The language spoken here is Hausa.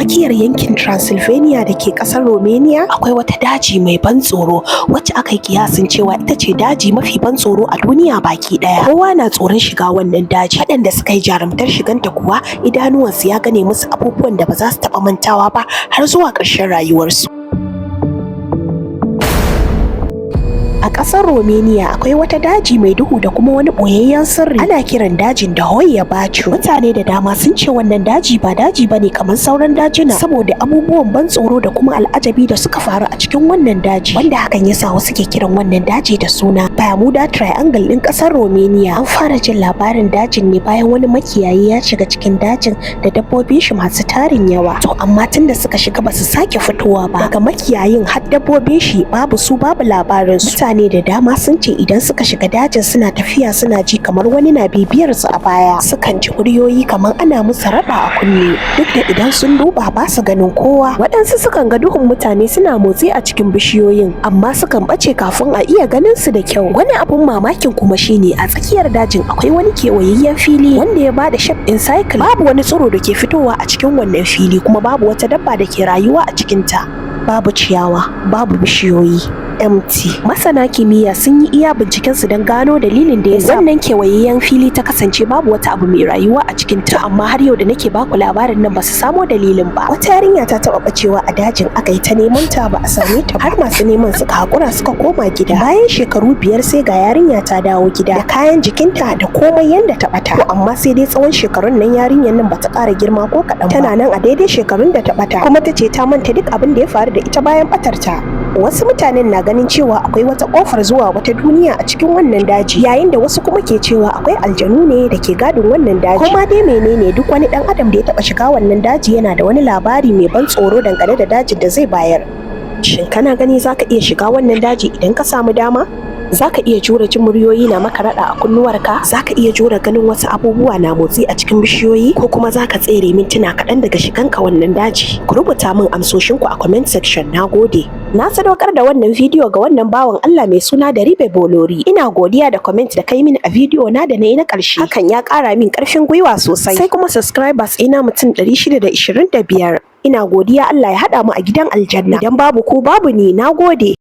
Tsakiyar yankin Transylvania da ke ƙasar Romania, akwai wata daji mai ban tsoro wacce aka yi kiyasin cewa ita ce daji mafi ban tsoro a duniya baki ɗaya. Kowa na tsoron shiga wannan daji. Waɗanda suka yi jarumtar shiganta kuwa, idanuwansu ya gane musu abubuwan da ba za su taɓa mantawa ba har zuwa ƙarshen rayuwarsu. A ƙasar Romania akwai wata daji mai duhu da kuma wani ɓoyayyen sirri. Ana kiran dajin da Hoia Baciu. Mutane da dama sun ce wannan daji ba daji bane kamar sauran dajuna, saboda abubuwan ban tsoro da kuma al'ajabi da suka faru a cikin wannan daji. Wanda hakan ya sa wasu ke kiran wannan daji da suna Bermuda Triangle ɗin ƙasar Romania. An fara jin labarin dajin ne bayan wani makiyayi ya shiga cikin dajin da dabbobin shi masu tarin yawa. To amma tunda suka shiga, basu sake fitowa ba. Daga makiyayin har dabbobin shi, babu su babu labarin su. Mutane da dama sun ce idan suka shiga dajin, suna tafiya suna ji kamar wani na bibiyar su a baya. Sukan ji muryoyi kamar ana musu raɗa a kunne, duk da idan sun duba ba su ganin kowa. Waɗansu sukan ga duhun mutane suna motsi a cikin bishiyoyin, amma sukan ɓace kafin a iya ganin su da kyau. Wani abun mamakin kuma shine a tsakiyar dajin akwai wani kewayayyen fili wanda ya bada shape ɗin circle. Babu wani tsiro da ke fitowa a cikin wannan fili, kuma babu wata dabba da ke rayuwa a cikinta. Babu ciyawa, babu bishiyoyi, empty. Masana kimiyya sun yi iya binciken su don gano dalilin da yasa wannan kewayayyen fili ta kasance babu wata abu mai rayuwa a cikin ta, amma har yau da nake baku labarin nan, basu samo dalilin ba. Wata yarinya ta taba bacewa a dajin, aka yi ta neman ta ba a same ta ba, har masu neman suka hakura suka koma gida. Bayan shekaru 5, sai ga yarinya ta dawo gida da kayan jikinta da komai yanda ta bata. To amma sai dai tsawon shekarun nan yarinyar nan bata ƙara girma ko kaɗan ba, tana nan a daidai shekarun da ta bata, kuma ta ce ta manta duk abin da ya faru da ita bayan batarta. Wasu mutanen na ganin cewa akwai wata kofar zuwa wata duniya a cikin wannan daji, yayin da wasu kuma ke cewa akwai aljanu ne da ke gadin wannan daji. Kuma dai menene, duk wani dan adam da ya taba shiga wannan daji yana da wani labari mai ban tsoro dangane da dajin da zai bayar. Shin kana gani zaka iya shiga wannan daji idan ka samu dama? Zaka iya jure jin muryoyi na maka raɗa a kunnuwarka? Zaka iya jure ganin wasu abubuwa na motsi a cikin bishiyoyi? Ko kuma zaka tsere mintuna kaɗan daga shiganka wannan daji? Ku rubuta min amsoshinku a comment section. Na gode. Na sadaukar da wannan bidiyo ga wannan bawan Allah mai suna da Ribe Bolori. Ina godiya da comment da kai min a bidiyo na da na yi na ƙarshe. Hakan ya ƙara min ƙarfin gwiwa sosai. Sai kuma subscribers ina mutum 625, ina godiya. Allah ya haɗa mu a gidan aljanna. Idan babu ku, babu ni. Na gode.